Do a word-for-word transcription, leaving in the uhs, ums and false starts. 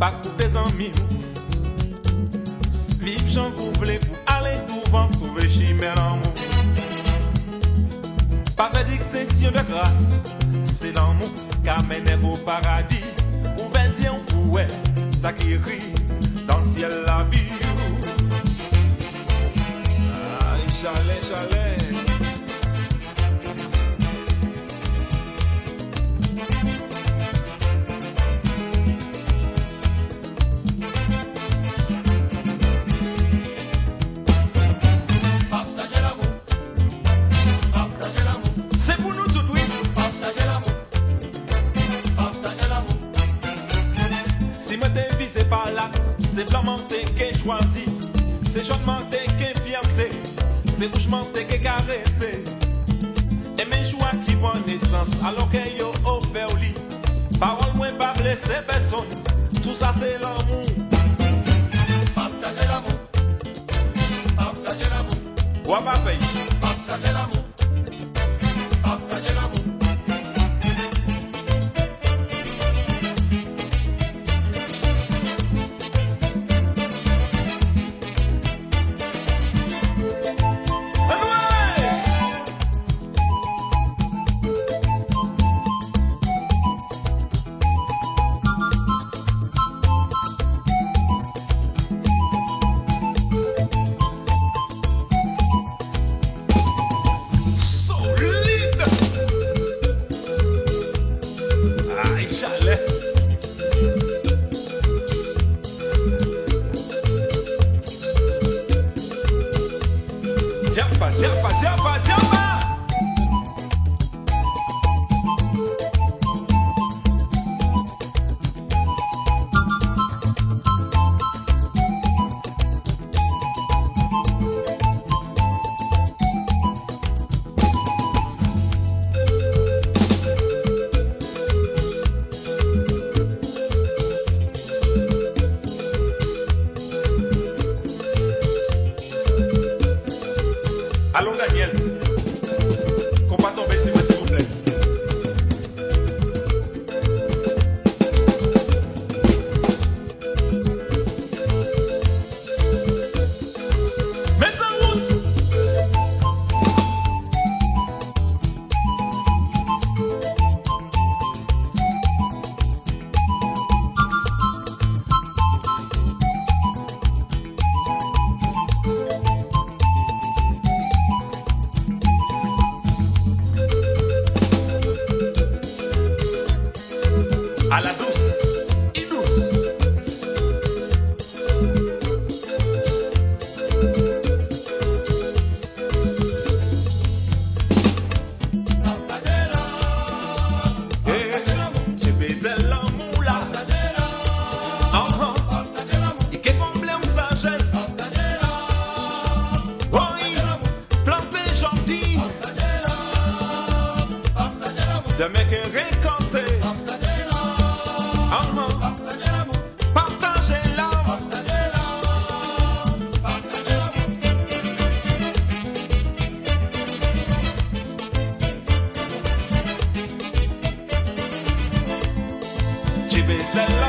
Akout zanmi, viv jan ou vé pou alé douvan, trouv shimin lanmour. Pa fé distinksion de ras, sé lanmour ki amenn o paradi. Ouvèr zié ou pou wèr sa ki ékri dan sièl lavi. Ay, shalè, shalè. Partaz lanmour. Partaz lanmour. Sé pou nou tout, wi. Partaz lanmour. Partaz lanmour. Si moin té vizé par la, sé blan moin té ké shoizi, sé jone moin té ké fianté, sé boush moin té ké karésé. É mèm zour ki pran nésans, alor ke yo ofèr li, parol moin pa blésé pèrsone. Tousa sé lanmour. Partaz lanmour. Partaz lanmour. Wa pa fèy. Partaz lanmour. Partaz lanmour. Anoué! Solid! Ay, shalè! Diaba, diaba, diaba, diaba! Alon, Daniel, konpa tonbé si moin, silvouplé. Mèt an rout. A la dous, i dous. Eh, ti bézin lanmour la. Ah, ah. I ké konblé ou sazès. Oy, planté zanti. Jamé ké rékolté. Ah, ah. Partaz lanmour. Ti bézin